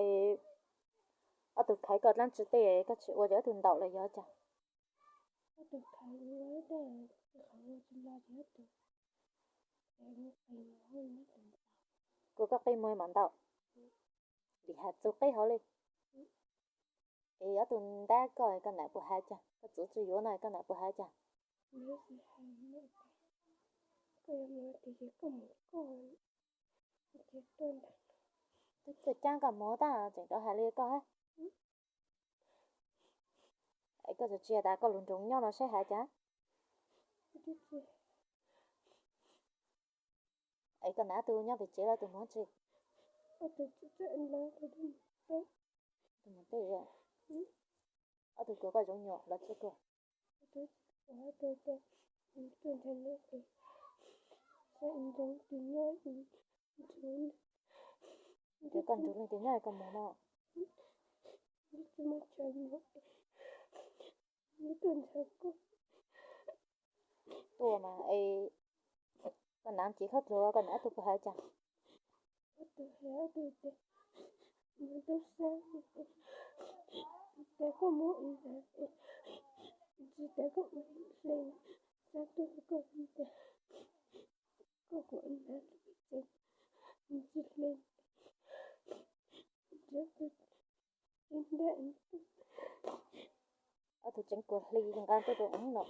Es ob tug khaiv koj dlaab tsi tej koj tsis ua ces ob tug ntaus los yog cas? Kuas koj qi muag mam ntaus. Lim has txug qib hauv li. Es ob tug ntab koj, koj nam puas has cas? Koj txiv tsis yuav no koj nam puas has cas? Twb txawj caab koj muag tab tseem rov has li koj hab. Es koj tsis tsis has tas koj lug nroog nyob no saib has cas? Es koj nam ob tug nyob pem tsev los tus muag tsi? Ob tug kuas koj zoov nyuam los tsi kuas? Ces koj nrug leej twg nyob koj muag no? Tuaj mas es koj nam cev khaub dluag koj nam ob tug puas has cas? Ob tug tseev kuas hli nqa tuaj rau ub no.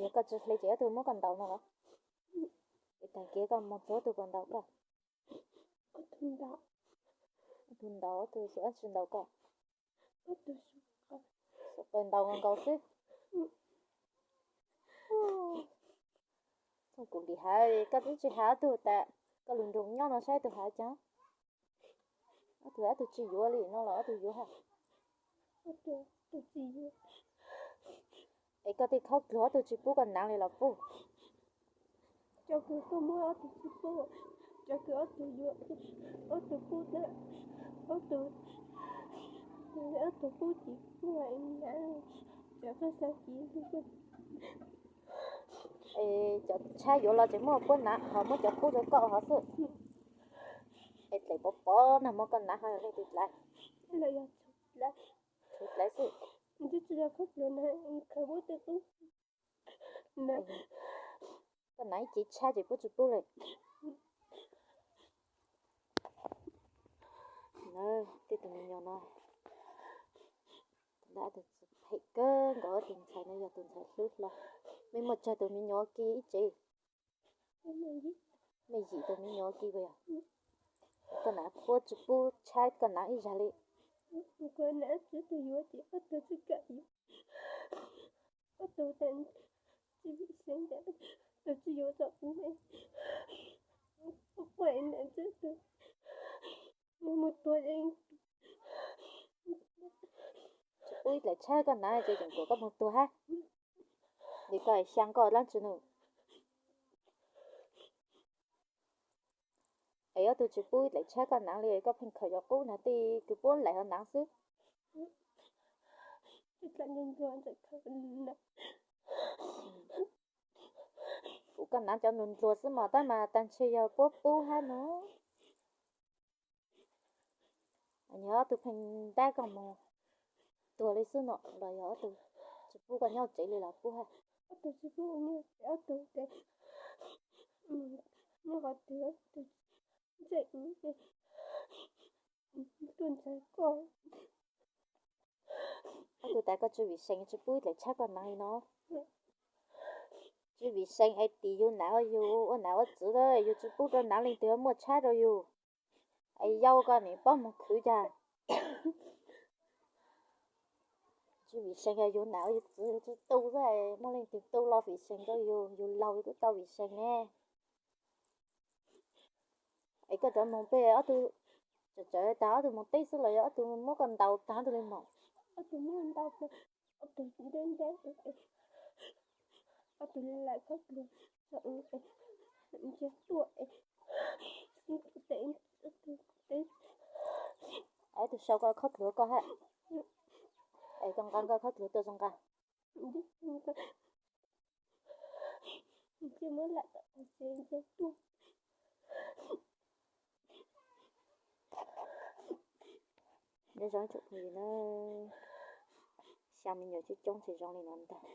Yog koj tsis hli ces ob tug muab koj ntaus no los? Es tag kis koj moog txug ob tug puas ntaus koj? Ob tug ntaus, ob tug xub ab tsi ntaus koj? Xub qaws ntaus nkaus xwb. Txhob kuv lim has, koj twb tsis has ob tug tas koj lug nroog nyob no saib tug has cas. Ob tug, ob tug tsis yuav li no los ob tug yuav hab? Es koj tej khaub dluag ob tug tsis pub koj naav li los pub? Cov kws koj muab ob tug tsis pub, cov kws ob tug yuav, ob tug pub, ob tug, ob tug pub ces kuj naav, cov koj xav ces Es cov tshab yuav los tseem muab puab naav ho muab cov pub rau koj hov xwb. Es dlaim pov pov nag hmo koj naav ho yog leej twg dlaim? Tshuav dlaim xwb. Koj naav ib cev tshab ces puab tsis pub li. Tej tus me nyuam no, phem kawg nkaus, tus ntxhais no yog tus ntxhais hlub hlo. Mej muaj tsawg tus me nyuam ua ke ib tsev? Mej yim tus me nyuam ua ke puas yog? Koj naav puab tsis pub tshab koj naav ib zag li. Tsis pub ib dlaim tshab koj naav ces tseem kuas koj moog tuag hab. Li koj xyaa koj dlaab tsi nua? Es ob tug tsis pub ib dlaim tshab koj naav li, koj pheej khaws cov qub naav tej kws puab laim hov naav xwb. Kuv koj naav cov ntsuag ntsuag xwb mas tab mas tag ntshe yog puab pub hab no. Yog ob tug pheej ntab koj moog tuag li xwb no los yog ob tug tsis pub koj nyob tsev li los pub hab? Ob tug tsis pub nyob tsev, ob tug tes nyob qhov twg, ob tug tseem tuaj ntxhais koj. Ob tug tas koj tsw vim seem tsis pub ib dlaim tshab koj naav li no. Tsw vim seem es tim yug nam yug ua nam ua txwv, yug tsis pub rau naav leej twg muaj tshab rau yug. Es yau koj nim paub moog khwv cas. Tsw vim seem, yug nam yug txwv yug tsis tu xwb, muaj leej twg tu los vim seem rau yug, yug laug yug twb tau vim seem ne. Es koj rov moog pem ob tug, txawm txawm tas ob tug moog teb xwb los yog ob tug muab koj ntaus tag ob tug li moog? Ob tug muab ntaus, ob tug ntab ntab, ob tug lam khaub dluag, ntsiag tuaj, ib tug sau koj khaub dluag koj hab, es koj nqa koj khaub dluag tuaj zoo nqa. Ntsiag tuaj. Nyob zoo tsoom phooj ywg na, xyaa me nyuam coob coob ces zoo li no ntag.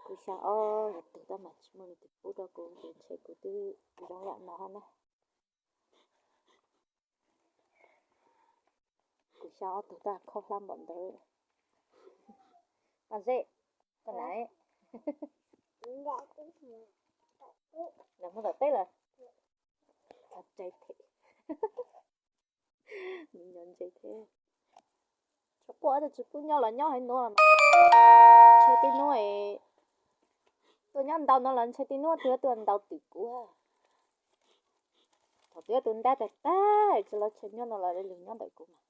Kuv xyaa ob tug tab mas tsis muaj leej twg pub rau kuv ces ntshe kuv twb zoo yam no na. Kuv xyaa ob tug tab khaub hlab npaum ntawd. Paj Zeb, koj na, nws mus tom teb lawm. Ntse thiab, nws nyob ntse thiab. Tshav quaj tab tsis pub nyob los nyob heev no, ntshe tej hnub tuaj nyob ntau no los ntshe tej hnub twb tuaj ntau twm kuv. Thaum twb tus ntab tag tag tsis los tshee nyob no los lug nyob ntawm kuv mas.